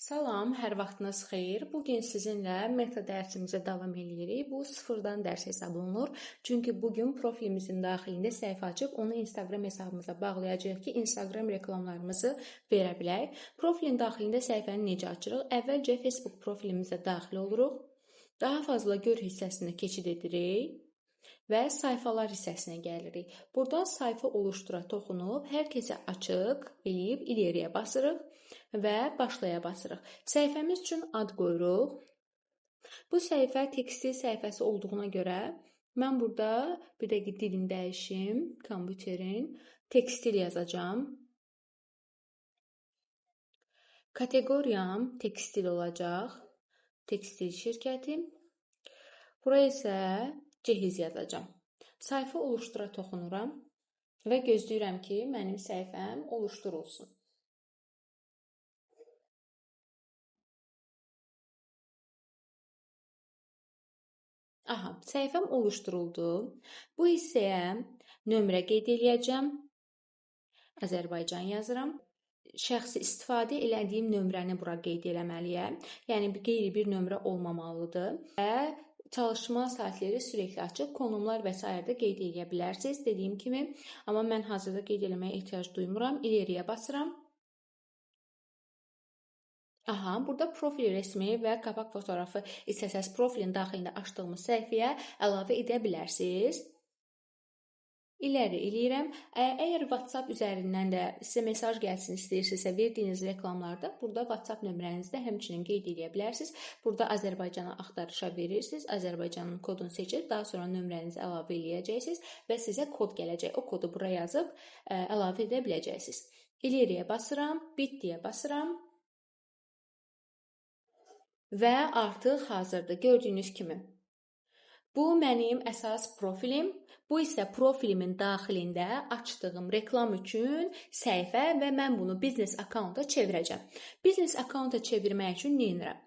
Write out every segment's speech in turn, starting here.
Salam, hər vaxtınız xeyir. Bu gün sizinlə meta dərsimizə davam eləyirik. Bu sıfırdan dərs hesab olunur. Çünki bugün profilimizin daxilində səhifə açıb onu Instagram hesabımıza bağlayacağıq ki, Instagram reklamlarımızı verə bilək. Profilin daxilində səhifəni necə açırıq? Əvvəlcə Facebook profilimizə daxil oluruq. Daha fazla gör hissəsinə keçid edirik və sayfalar hissəsinə gəlirik. Buradan sayfa oluştura toxunub, hər kəsə açıq eləyib ileriyə basırıq və başlaya basırıq. Səhifəmiz üçün ad qoyuruq. Bu səhifə tekstil səhifəsi olduğuna görə mən burada bir dəqiqə dilini dəyişim, kompüterin, tekstil yazacağam. Kateqoriyam tekstil olacaq. Tekstil şirkəti. Buraya isə cehiz yazacağam. Sayfa oluştura toxunuram və gözləyirəm ki, mənim səhifəm oluşturulsun. Aha, səhifəm oluşturuldu. Bu hissəyə nömrə qeyd eləyəcəm. Azərbaycan yazıram. Şəxsi istifadə elədiyim nömrəni bura qeyd eləməliyəm. Yəni, qeyri bir nömrə olmamalıdır. Və çalışma saatləri sürekli açıq, konumlar və s. də qeyd eləyə bilərsiniz. Dediyim kimi, amma mən hazırda qeyd eləməyə ehtiyac duymuram. İleriyə basıram. Aha, burada profil rəsmi və qapaq fotoqrafı istəsəz profilin daxilində açdığımız səhifəyə əlavə edə bilərsiniz. İləri eləyirəm. Əgər WhatsApp üzərindən də sizə mesaj gəlsin istəyirsinizsə, verdiyiniz reklamlarda burada WhatsApp nömrənizi də həmçinin qeyd eləyə bilərsiniz. Burada Azərbaycana axtarışa verirsiniz. Azərbaycanın kodunu seçib, daha sonra nömrənizi əlavə eləyəcəksiniz və sizə kod gələcək. O kodu bura yazıb əlavə edə biləcəksiniz. İleriyə basıram, bitdiyə basıram. Və artıq hazırdır. Gördüyünüz kimi. Bu mənim əsas profilim. Bu isə profilimin daxilində açdığım reklam üçün səhifə və mən bunu biznes akkaunta çevirəcəm. Biznes akkaunta çevirmək üçün nə edirəm?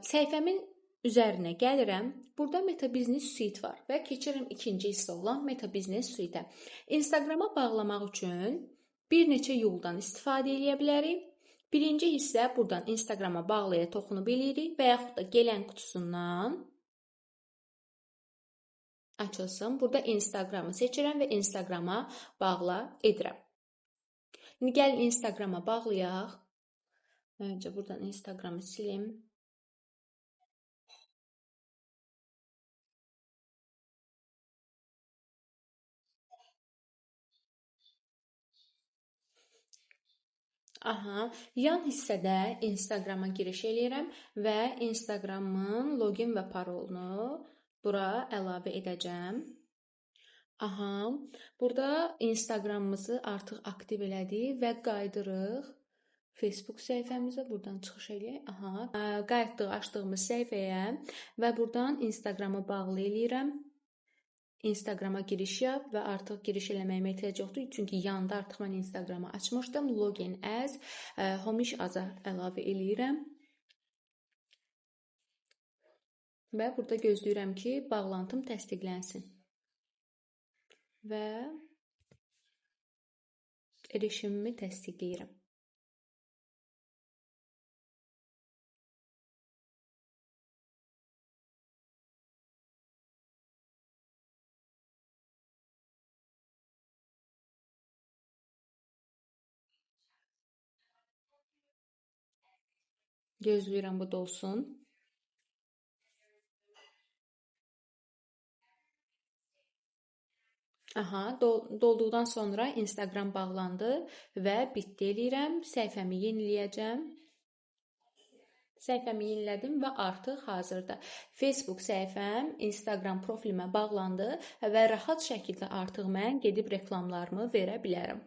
Səhifəmin üzərinə gəlirəm. Burada Meta Business Suite var və keçirim ikinci hissə olan Meta Business Suite-ə. Instagrama bağlamaq üçün bir neçə yoldan istifadə eləyə bilərik. Birinci hissə buradan Instagrama bağlaya toxunub eləyirik və yaxud da gələn qutusundan açılsın. Burada Instagramı seçirəm və Instagrama bağla edirəm. İndi gəlin Instagrama bağlayaq. Öncə buradan Instagramı silim. Aha, yan hissədə Instagrama giriş eləyirəm və Instagramın login və parolunu bura əlavə edəcəm. Aha, burada Instagramımızı artıq aktiv elədik və qayıdırıq Facebook səhifəmizə. Buradan çıxış eləyək. Aha, qayıtdıq açdığımız səhifəyə və buradan Instagramı bağlı eləyirəm. Instagrama giriş yap və artıq giriş eləməyimə ehtiyac yoxdur. Çünki yanda artıq mən Instagramı açmışdım. Login as Homiş aza əlavə eləyirəm. Və burada gözləyirəm ki, bağlantım təsdiqlənsin. Və erişimimi təsdiqləyirəm. Gözləyirəm bu dolsun. Aha, dolduqdan sonra Instagram bağlandı və bitdi eləyirəm. Səhifəmi yeniləyəcəm. Səhifəmi yenilədim və artıq hazırda. Facebook səhifəm Instagram profilimə bağlandı və rahat şəkildə artıq mən gedib reklamlarımı verə bilərəm.